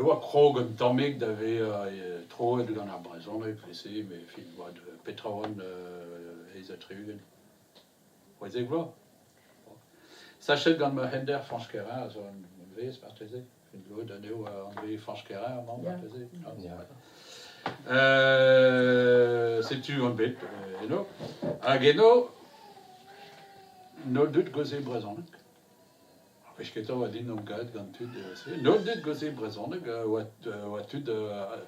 oa krog un tammig da vezañ troet gant ar brezhoneg e-se met fin 'oa petra 'oan 68. 16 vloaz. Sachet gant ma c'hender Fañch Kerrain a zo un vez marteze. Lod anezho a anvez Fañch Kerrain amañ marteze. Setu on bet eno. Hag eno n'o deut gaoze brezhoneg. Ar wech kentañ oa din omp gaet gant tud se. N'o deut gaoze brezhoneg oa tud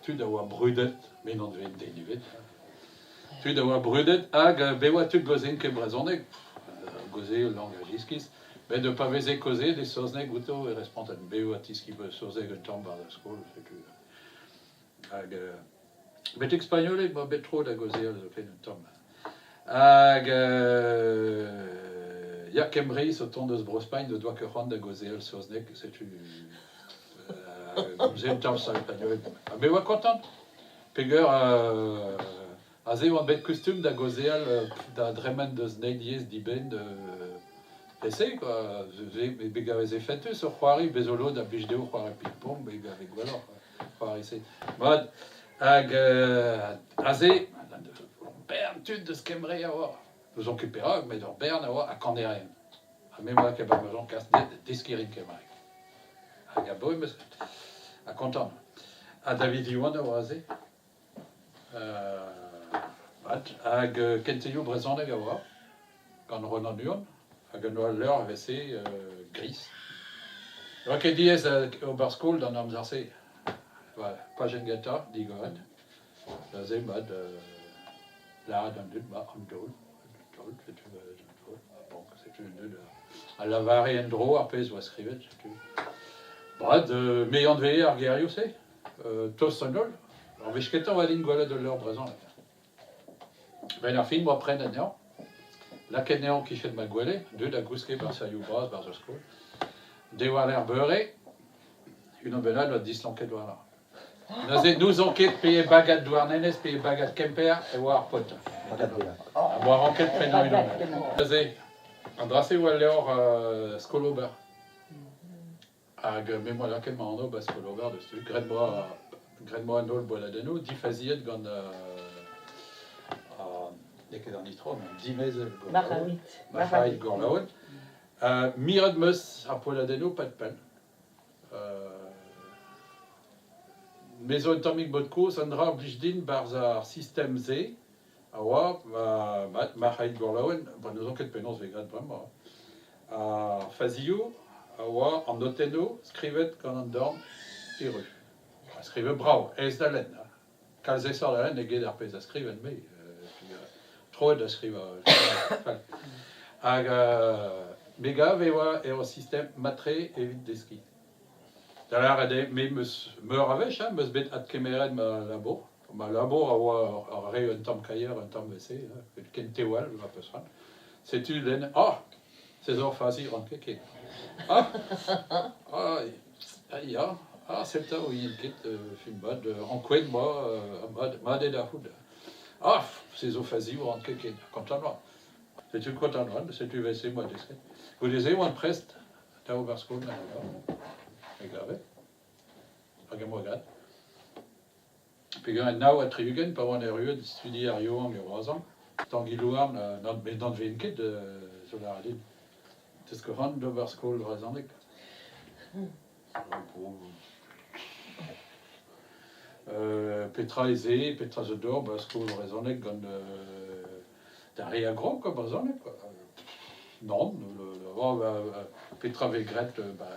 tud a oa brudet, me n'anvezen den ebet. Tud a oa brudet hag bet oa tud gaozeent ket brezhoneg, gaoze ul langaj iskis. Met pa veze kaozeet e saozneg outo e respontent bet oa teskiñ saozneg un tamm war ar skol, setu. Hag betek spagnoleg 'moa bet tro da gaozeal zoken un tamm. Hag ya, Kembreiz o tont eus Bro-Spagn n'o doa ket c'hoant da gaozeal saozneg, setu gomze un tamm spagnoleg. Ha me 'oa kontant peogwir aze 'oan bet kustum da gaozeal da dremen deus an eil yezh dibenn e-se kwa. Me gaveze fentus o c'hoari, bez' zo lod a blij dezho c'hoari ping-pong, me gave gwelloc'h c'hoari-se. Mat, hag aze, ur bern tud deus Kembre a oa. N'ouzon ket perak, met ur bern a oa ha kanerien. Ha me 'oa ket ma soñj kas deskiñ rin kembraeg. Hag aboe 'm eus ha kontant. Ha David Iwan a oa aze. Mat, hag kentelioù brezhoneg a oa gant Ronan Huon hag un oa levr evel-se gris. Ne oa ket diaes ober skol d'an amzer-se. Pajenn gentañ, digoret. Neuze mat lâret an dud ma an daol, an daol, setu an daol, bon, setu an dud a lavare en-dro ar pezh 'oa skrivet, setu. Mat, me anveze ar gerioù-se. Tost an holl. Ur wech kentañ 'oa din gwelet ul levr brezhoneg. Benn ar fin 'oa prenet anezhañ. Lakaet anezhañ 'kichen ma gwele, deuet da gousket 'barzh serrioù bras 'barzh ar skol. Deiz war-lerc'h beure, unan bennak 'oa dislanket warnañ. Neuze n'ouzon ket pe e bagad Douarnenez pe e bagad Kemper e oa ar paotr. Ha 'boa ranket prenañ unan all. Neuze, an dra-se 'oa levr skol ober. Hag me 'moa lakaet ma anv 'ba skol ober deus-tu. Graet 'moa graet 'moa an holl boelladennoù, difaziet gant n'eo ket an itron, an dimezell Gorlaouen. Marc'harid Gorlaouen. Miret 'm eus ar poelladennoù pad pell. Me zo un tammig mod-kozh, un dra a blij din 'barzh ar sistem-se a oa ma Marc'harid Gorlaouen, bon n'ouzon ket penaos 'vez graet bremañ. Ar fazioù a oa an notennoù skrivet gant an dorn erru. Skrivet brav, aes da lenn. Kalz aesoc'h da lenn eget ar pezh a skriven-me. Troet da skrivañ fall. Hag me gav e oa eo sistem mat-tre evit deskiñ. Da lâret eo, me 'm eus meur a wech 'm eus bet adkemeret ma labour. Ma labour a oa ar re un tamm kaier, un tamm e-se, ken tev all ma peus c'hoant. Setu lenn, ah! Se zo ur fazi, 'ran ket ken. Ah! Ah, ya, ah, sell 'ta, ouien ket, film mat, ankouaet 'moa, mat, mat eo da c'hoût. Ah, se zo fazi, 'ran ket ken. Kontant 'oan. Setu kontant 'oan, setu evel-se 'moa desket. Goude-se 'oan prest da ober skol da me gave. Hag em boa graet. Peogwir en 69 pa oan erruet studi ar Youank e Roazhon, Tangi Louarn met n'anvezen ket zo lâret din. 'Teus ket c'hoant d'ober skol vrezhoneg? Petra eo se? Petra zo d'ober skol vrezhoneg gant da re a grog kwa, brezhoneg kwa. Nann, petra 'vez graet? Ba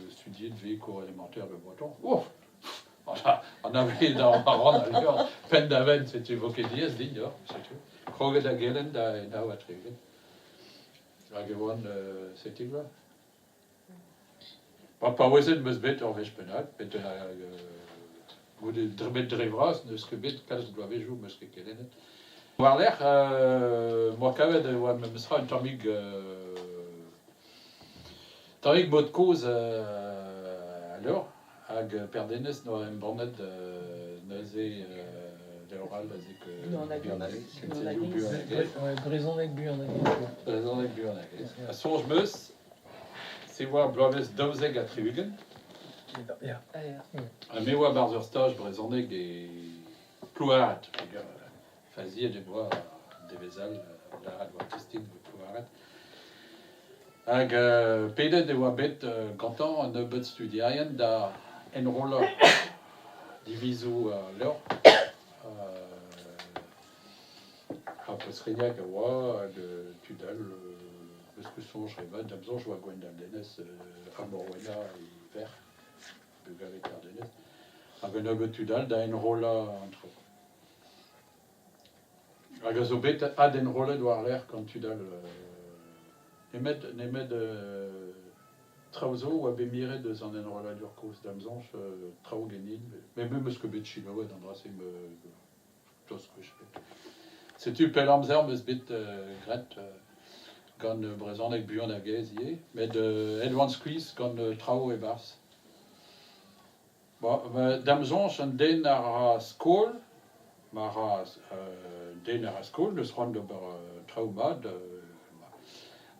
studiet 'vez cours élémentaire de breton. Ouf! Anavezet a ran al levr penn-da-benn, setu 'vo ket diaes din deoc'h, setu. Kroget da gelenn da 39. Hag e oan setu bloaz. Pa paouezet 'm eus bet ur wech bennak, bet goude bet dre vras n'eus ket bet kalz bloavezhioù 'm eus ket kelennet. War-lerc'h 'm boa kavet e oa memestra un tammig tammig mod-kozh al levr hag Perdenez 'noa embannet neuze levr all aze kentelioù buanegezh. Brezhoneg buanegezh. Brezhoneg buanegezh. Ha soñj 'm eus Se 'oa bloavezh 72. Ya. Ha me oa 'barzh ur staj brezhoneg e Plouared. Faziet e oa devezh all lâret oa kistin e Plouared. Hag pedet e oa bet gantañ un nebeud studierien da enrollañ divizoù al levr. Ha Peuzc'hrignag a oa hag tud all, eus ket soñj re vat, da'm soñj oa Gwendal Denez ha Morwena e verc'h, bugale Kerdenez, hag un nebeud tud all da enrollañ an traoù. Hag a zo bet adenrollet war-lerc'h gant tud all. Nemet, nemet traoù zo oa bet miret eus an enrolladur kozh, da'm soñj, traoù ganin. Met me 'meus ket bet selaouet an dra-se, tost gwech ebet. Setu pell amzer 'm eus bet graet gant brezhoneg buan hag aes ivez, met aet oan skuizh gant traoù e-barzh. Bon, da'm soñj un den a ra skol, ma ra un den a ra skol n'eus c'hoant d'ober traoù mat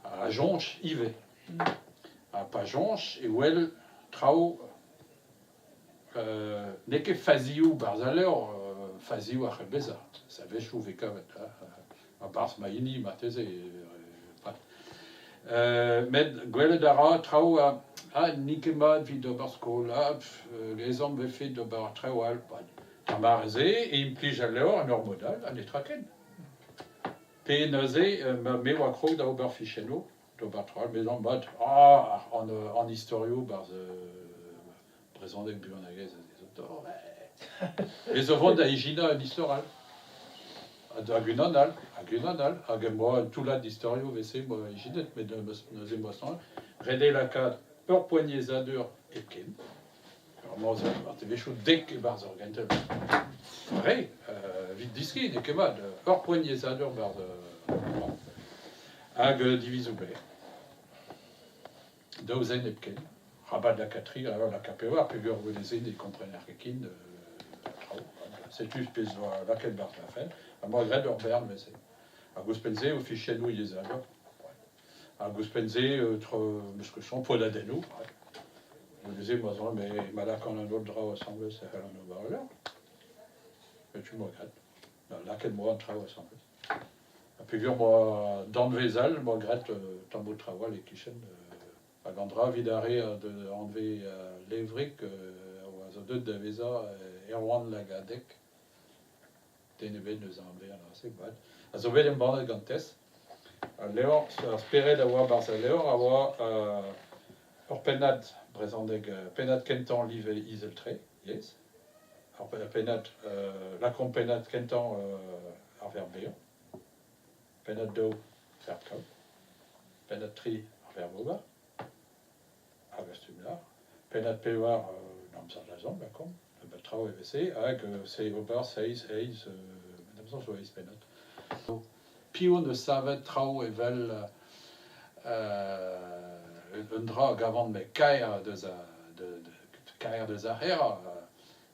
a soñj ivez. Ha pa soñj e wel traoù n'eo ket fazioù 'barzh al levr, fazioù a c'hell bezañ. A-wechoù 'vez kavet a-barzh ma hini marteze. Met gwelet a ra traoù ha n'int ket mat evit ober skol, ha ezhomm 'vefe d'ober traoù all. D'ar mare-se e implij al levr en ur mod all ha netra ken. Pe neuze me 'oa krog da ober fichennoù, d'ober traoù all, met mat, an istorioù 'barzh brezhoneg buan hag aes Ez o vont da ijinañ un istor all. Hag unan all, hag unan all, hag em boa un toullad istorioù 'veze 'moa ijinet, met neuze 'm boa soñj. Ret eo lakaat ur poent-yezhadur hepken. Amañ zo martevezioù dek e-barzh ur gentel. Re, evit diskiñ n'eo ket mat. Ur poent-yezhadur 'barzh hag divizoù berr. Daou zen hepken. Rabat lakaat tri, alors lakaat pevar, peogwir goude-se ne komprener ket ken traoù. Setu pezh 'oa lakaet 'barzh ma fenn. Ha 'moa graet ur bern neuze. Hag ouzhpenn-se, o fichennoù yezhadur. Hag ouzhpenn-se, 'meus ket soñj, poelladennoù. Goude-se, 'moa soñj, mais ma lakaan an holl draoù asambles e c'hellan ober ul levr. Setu 'moa graet. Lakaet 'moa an traoù asambles. Ha peogwir 'moa danvez all, 'moa graet tammoù traoù all e-kichen. Hag an dra evit ar re a anvez Levrig a oa zo deuet da vezañ Erwan Lagadeg. Den ebet n'eus anvet an dra-se, mat. A zo bet embannet gant Tes. Al levr, ar spered a oa 'barzh al levr a oa ur pennad brezhoneg, pennad kentañ live izel-tre, yezh. Ar pennad, lakaomp pennad kentañ ar verb bezañ. Pennad daou, verb kaout. Pennad tri, ar verb ober. Hag ar stumm lar. Pennad pevar, an amzer da zont, lakaomp. Nebeut traoù e veze. Hag se ober seizh, eizh, d'am soñj zo eizh pennad. Piv en deus savet traoù evel un dra a gavan-me kaer deus a, kaer deus ar c'haerañ.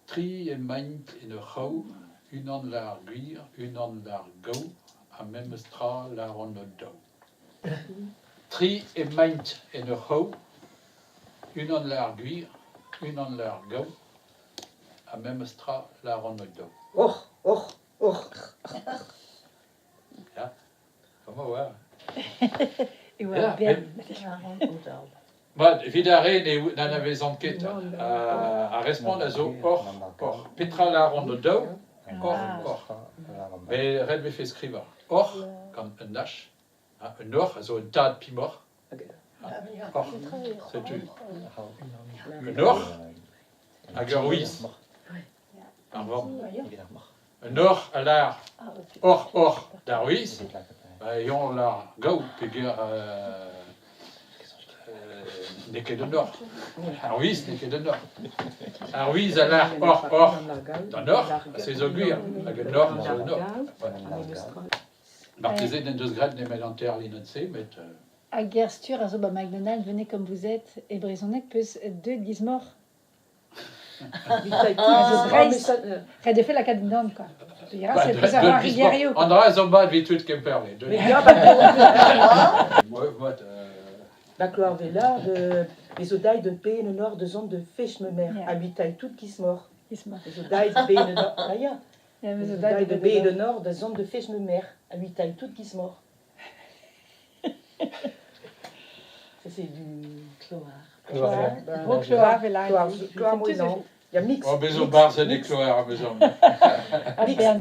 Tri emaint en ur c'hraou, unan lâr gwir, unan lâr gaou, ha memes tra lâront o-daou. Tri emaint en ur c'hraou, unan lâr gwir, unan lâr gaou, ha memes tra lâront o-daou. Oc'h, oc'h, oc'h. Ya, comment oa? E oa bern. Mat, evit ar re n'anavezan ket ar respont a zo oc'h, oc'h. Petra lâront o-daou? Oc'h, oc'h. Met ret 'vefe skrivañ oc'h gant un H, ha un oc'h a zo un tad pimoc'h. Oc'h, setu. Un oc'h hag ur wiz. Ar vamm. Un oc'h a lâr oc'h oc'h d'ar wiz, ba eñ a lâr gaou peogwir n'eo ket un oc'h. Ar wiz n'eo ket un oc'h. Ar wiz a lâr oc'h oc'h d'an oc'h, ha se zo gwir, hag un oc'h zo un oc'h. Marteze n'en deus graet nemet hanter linenn-se, met... Hag er stur a zo ba McDonald's, venez comme vous êtes, e brezhoneg peus deuet giz-moc'h. Ret eo lakaat dindan quoi. C'est plus avoir rivière. An dra zo mat evit tud Kemperle. Ba Kloarvela, Me zo dait d'un pays en nord de zone de fech me mer, Ya. a huitailh tout giz mor. Giz mor. Me zo dait de pays en nord, ah ya. Ya, me Me zo zo dait dait de de pays pays de nord de zone de fech me mer, a huitailh tout giz mor. Ça c'est du Kloar. Kloar. Ben, Bro Kloar, vel Kloar, Kloar, Tout non. Il y a mix. Oh, bezo mix, barzh e mix. kloar, bezo. A Mix. bern.